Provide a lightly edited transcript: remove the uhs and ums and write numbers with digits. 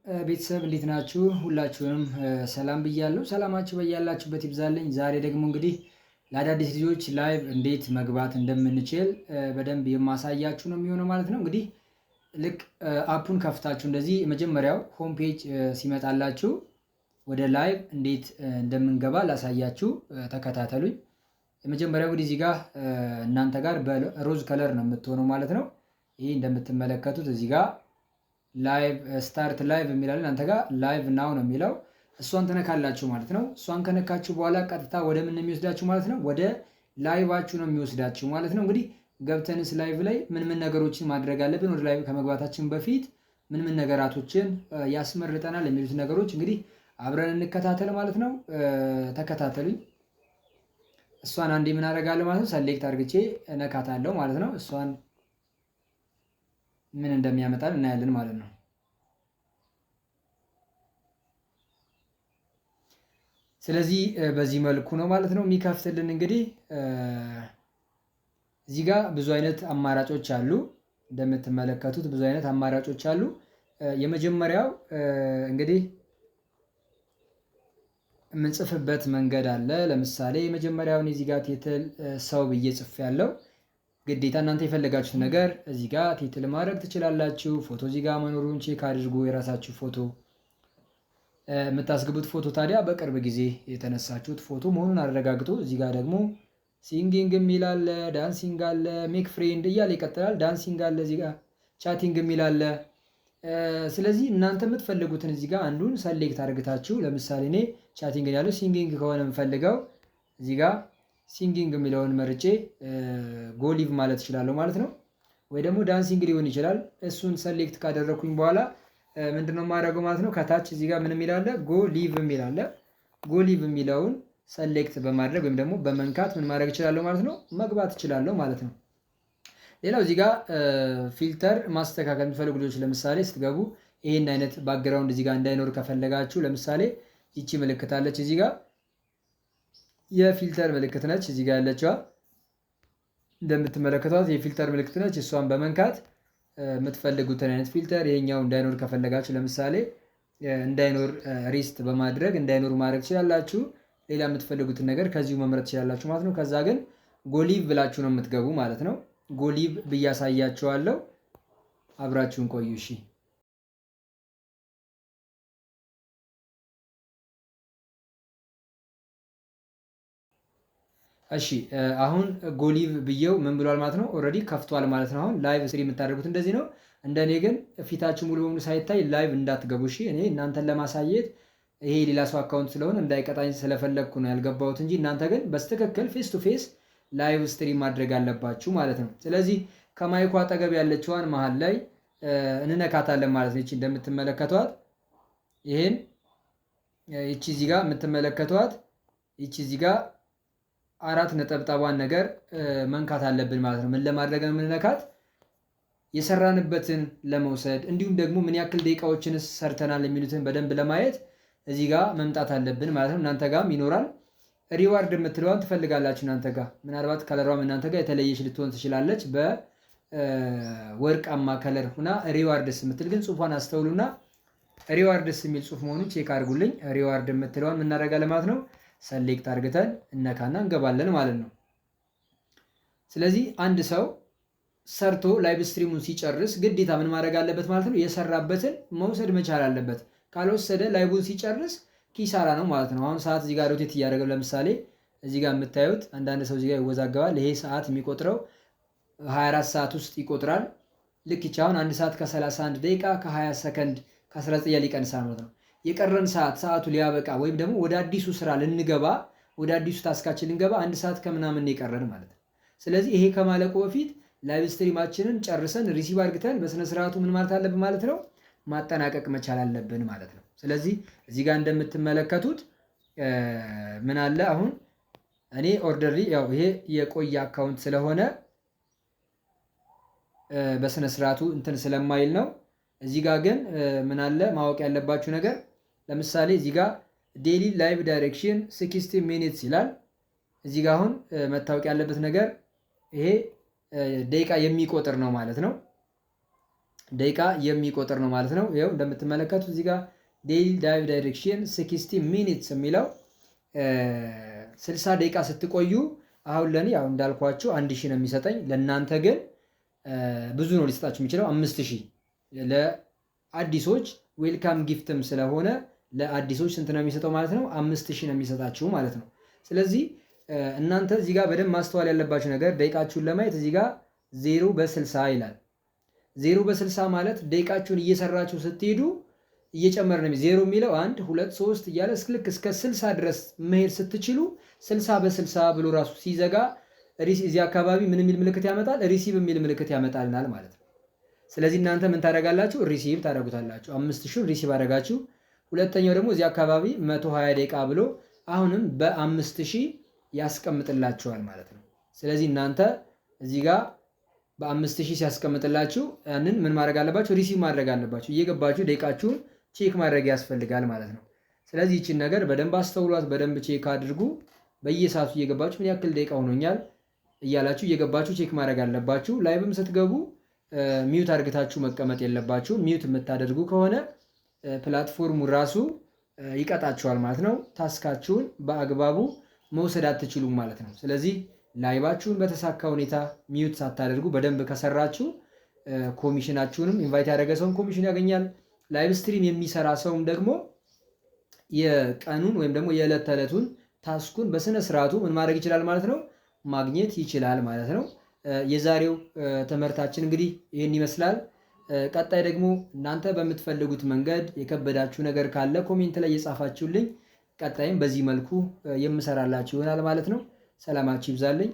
ቤተሰብ፣ እንዴት ናችሁ? ሁላችሁንም ሰላም ብያለሁ። ሰላማችሁ በያላችሁበት ይብዛልኝ። ዛሬ ደግሞ እንግዲህ ለአዳዲስ ልጆች live እንዴት መግባት እንደምንችል በደንብ የማሳያችሁ ነው የሚሆነው ማለት ነው። እንግዲህ ልክ app ኡን ከፍታችሁ እንደዚህ የመጀመሪያው home page ሲመጣላችሁ ወደ live እንዴት እንደምንገባ ላሳያችሁ፣ ተከታተሉኝ። የመጀመሪያው እንግዲህ እዚህ ጋር እናንተ ጋር በ rose color ነው የምትሆነው ማለት ነው። ይህ እንደምትመለከቱት እዚህ ጋር live start live የሚላል፣ እናንተ ጋር live now ነው የሚለው። እሷን ትነካላችሁ ማለት ነው። እሷን ከነካችሁ በኋላ ቀጥታ ወደ ምን ነው የሚወስዳችሁ ማለት ነው? ወደ live ኣችሁ ነው የሚወስዳችሁ ማለት ነው። እንግዲህ ገብተንስ live ላይ ምን ምን ነገሮችን ማድረግ አለብን፣ ወደ live ከመግባታችን በፊት ምን ምን ነገራቶችን ያስመርጠናል የሚሉት ነገሮች እንግዲህ አብረን እንከታተል ማለት ነው። ተከታተሉኝ። እሷን አንዴ ምን አደርጋለሁ ማለት ነው፣ select አድርግቼ እነካታለሁ ማለት ነው። እሷን ምን እንደሚያመጣል እናያለን ማለት ነው። ስለዚህ በዚህ መልኩ ነው ማለት ነው የሚከፍትልን። እንግዲህ እዚህ ጋር ብዙ አይነት አማራጮች አሉ። እንደምትመለከቱት ብዙ አይነት አማራጮች አሉ። የመጀመሪያው እንግዲህ የምንጽፍበት መንገድ አለ። ለምሳሌ የመጀመሪያውን እዚህ ጋር title ሰው ብዬ ጽፌያለሁ። ግዴታ እናንተ የፈለጋችሁት ነገር እዚህ ጋር title ማድረግ ትችላላችሁ። ፎቶ እዚህ ጋር መኖሩን check አድርጉ። የራሳችሁ ፎቶ፣ የምታስገቡት ፎቶ ታዲያ በቅርብ ጊዜ የተነሳችሁት ፎቶ መሆኑን አረጋግጡ። እዚህ ጋር ደግሞ singing የሚል አለ፣ dancing አለ፣ make friend እያለ ይቀጥላል። Dancing አለ፣ እዚህ ጋር chatting የሚል አለ። ስለዚህ እናንተ የምትፈልጉትን እዚህ ጋር አንዱን select አድርግታችሁ፣ ለምሳሌ እኔ chatting ያለው፣ singing ከሆነ የምፈልገው እዚህ ጋር singing የሚለውን መርጬ go live ማለት እችላለሁ ማለት ነው። ወይ ደግሞ dancing ሊሆን ይችላል። እሱን select ካደረግኩኝ በኋላ ምንድነው የማደርገው ማለት ነው? ከታች እዚህ ጋር ምን የሚል አለ? Go live የሚል አለ። Go live የሚለውን select በማድረግ ወይም ደግሞ በመንካት ምን ማድረግ እችላለሁ ማለት ነው? መግባት እችላለሁ ማለት ነው። ሌላው እዚህ ጋር filter ማስተካከል የምትፈልጉ ልጆች፣ ለምሳሌ ስትገቡ ይህን አይነት background እዚህ ጋር እንዳይኖር ከፈለጋችሁ፣ ለምሳሌ ይቺ ምልክት አለች፣ እዚህ ጋር የ filter ምልክት ነች። እዚህ ጋር ያለችዋ እንደምትመለከቷት የ filter ምልክት ነች። እሷን በመንካት የምትፈልጉትን አይነት filter ይሄኛው እንዳይኖር ከፈለጋችሁ፣ ለምሳሌ እንዳይኖር rest በማድረግ እንዳይኖር ማድረግ ትችላላችሁ። ሌላ የምትፈልጉትን ነገር ከዚሁ መምረጥ ትችላላችሁ ማለት ነው። ከዛ ግን go live ብላችሁ ነው የምትገቡ ማለት ነው። Go live ብዬ አሳያችኋለሁ። አብራችሁን ቆዩ። እሺ። እሺ፣ አሁን go live ብዬው ምን ብሏል ማለት ነው? Already ከፍቷል ማለት ነው። አሁን live stream የምታደርጉት እንደዚህ ነው። እንደኔ ግን ፊታችሁ ሙሉ በሙሉ ሳይታይ live እንዳትገቡ። እሺ፣ እኔ እናንተን ለማሳየት ይሄ ሌላ ሰው account ስለሆነ እንዳይቀጣኝ ስለፈለግኩ ነው ያልገባሁት እንጂ እናንተ ግን በትክክል face to face live stream ማድረግ አለባችሁ ማለት ነው። ስለዚህ ከ mic ኡ አጠገብ ያለችዋን መሀል ላይ እንነካታለን ማለት ነው። ይቺ እንደምትመለከቷት ይሄን ይቺ እዚህ ጋር የምትመለከቷት ይቺ እዚህ ጋር አራት ነጠብጣቧን ነገር መንካት አለብን ማለት ነው። ምን ለማድረግ ነው የምንነካት? የሰራንበትን ለመውሰድ፣ እንዲሁም ደግሞ ምን ያክል ደቂቃዎችንስ ሰርተናል የሚሉትን በደንብ ለማየት እዚህ ጋር መምጣት አለብን ማለት ነው። እናንተ ጋርም ይኖራል። Reward የምትለዋን ትፈልጋላችሁ እናንተ ጋር፣ ምናልባት color ሯም እናንተ ጋር የተለየች ልትሆን ትችላለች። በወርቃማ color ሁና rewards የምትል ግን ጽሁፏን አስተውሉና rewards የሚል ጽሁፍ መሆኑን check አድርጉልኝ። Reward የምትለዋን እናደርጋለን ማለት ነው። Select አድርገን እነካና እንገባለን ማለት ነው። ስለዚህ አንድ ሰው ሰርቶ live stream ኡን ሲጨርስ ግዴታ ምን ማድረግ አለበት ማለት ነው? የሰራበትን መውሰድ መቻል አለበት። ካልወሰደ live ኡን ሲጨርስ ኪሳራ ነው ማለት ነው። አሁን ሰዓት እዚህ ጋር rotate እያደረገ፣ ለምሳሌ እዚህ ጋር የምታዩት አንዳንድ ሰው እዚህ ጋር ይወዛገባል። ይሄ ሰዓት የሚቆጥረው 24 ሰዓት ውስጥ ይቆጥራል። ልክ ይቺ አሁን 1 ሰዓት ከ31 ደቂቃ ከ20 ሰከንድ ከ19 ያህል ይቀንሳል ማለት ነው። የቀረን ሰዓት፣ ሰዓቱ ሊያበቃ ወይም ደግሞ ወደ አዲሱ ስራ ልንገባ፣ ወደ አዲሱ task ኣችን ልንገባ 1 ሰዓት ከምናምን የቀረን ማለት ነው። ስለዚህ ይሄ ከማለቁ በፊት live stream ኣችንን ጨርሰን receive አድርግተን በስነ ስርዓቱ ምን ማለት አለብን ማለት ነው፣ ማጠናቀቅ መቻል አለብን ማለት ነው። ስለዚህ እዚህ ጋር እንደምትመለከቱት ምን አለ? አሁን እኔ already ያው ይሄ የቆየ account ስለሆነ በስነ ስርዓቱ እንትን ስለማይል ነው። እዚህ ጋር ግን ምን አለ ማወቅ ያለባችሁ ነገር፣ ለምሳሌ እዚህ ጋር daily live duration 60 minutes ይላል። እዚህ ጋር አሁን መታወቅ ያለበት ነገር ይሄ ደቂቃ የሚቆጥር ነው ማለት ነው። ደቂቃ የሚቆጥር ነው ማለት ነው። ይኸው እንደምትመለከቱት እዚህ ጋር daily live duration 60 minutes የሚለው 60 ደቂቃ ስትቆዩ አሁን ለእኔ ያው እንዳልኳችሁ 1000 ነው የሚሰጠኝ። ለእናንተ ግን ብዙ ነው ሊሰጣችሁ የሚችለው፣ 5000። ለአዲሶች welcome gift ም ስለሆነ ለአዲሶች ስንት ነው የሚሰጠው ማለት ነው? 5000 ነው የሚሰጣችሁ ማለት ነው። ስለዚህ እናንተ እዚህ ጋር በደንብ ማስተዋል ያለባችሁ ነገር ደቂቃችሁን ለማየት እዚህ ጋር 0 በ60 ይላል። 0 በ60 ማለት ደቂቃችሁን እየሰራችሁ ስትሄዱ እየጨመረ ነው። 0 የሚለው 1፣ 2፣ 3 እያለ ልክ እስከ 60 ድረስ መሄድ ስትችሉ 60 በ60 ብሎ ራሱ ሲዘጋ እዚህ አካባቢ ምን የሚል ምልክት ያመጣል? Receive የሚል ምልክት ያመጣልናል ማለት ነው። ስለዚህ እናንተ ምን ታደርጋላችሁ? Receive ታደርጉታላችሁ። 5000 receive አደረጋችሁ። ሁለተኛው ደግሞ እዚህ አካባቢ 120 ደቂቃ ብሎ አሁንም በ5000 ያስቀምጥላችኋል ማለት ነው። ስለዚህ እናንተ እዚህ ጋር በ5000 ሲያስቀምጥላችሁ ያንን ምን ማድረግ አለባችሁ? Receive ማድረግ አለባችሁ። እየገባችሁ ደቂቃችሁን check ማድረግ ያስፈልጋል ማለት ነው። ስለዚህ ይችን ነገር በደንብ አስተውሏት፣ በደንብ check አድርጉ። በየሰዓቱ እየገባችሁ ምን ያክል ደቂቃ ሆኖኛል እያላችሁ እየገባችሁ check ማድረግ አለባችሁ። Live ም ስትገቡ mute አድርግታችሁ መቀመጥ የለባችሁ። Mute የምታደርጉ ከሆነ platform ኡ ራሱ ይቀጣችኋል ማለት ነው። Task ኣችሁን በአግባቡ መውሰድ አትችሉም ማለት ነው። ስለዚህ live ኣችሁን በተሳካ ሁኔታ mute ሳታደርጉ በደንብ ከሰራችሁ commission ኣችሁንም invite ያደረገ ሰውም ኮሚሽን ያገኛል። Live stream የሚሰራ ሰውም ደግሞ የቀኑን ወይም ደግሞ የዕለት ተዕለቱን task ኡን በስነ ስርዓቱ ምን ማድረግ ይችላል ማለት ነው፣ ማግኘት ይችላል ማለት ነው። የዛሬው ትምህርታችን እንግዲህ ይህን ይመስላል። ቀጣይ ደግሞ እናንተ በምትፈልጉት መንገድ የከበዳችሁ ነገር ካለ comment ላይ እየጻፋችሁልኝ ቀጣይም በዚህ መልኩ የምሰራላችሁ ይሆናል ማለት ነው። ሰላማችሁ ይብዛልኝ።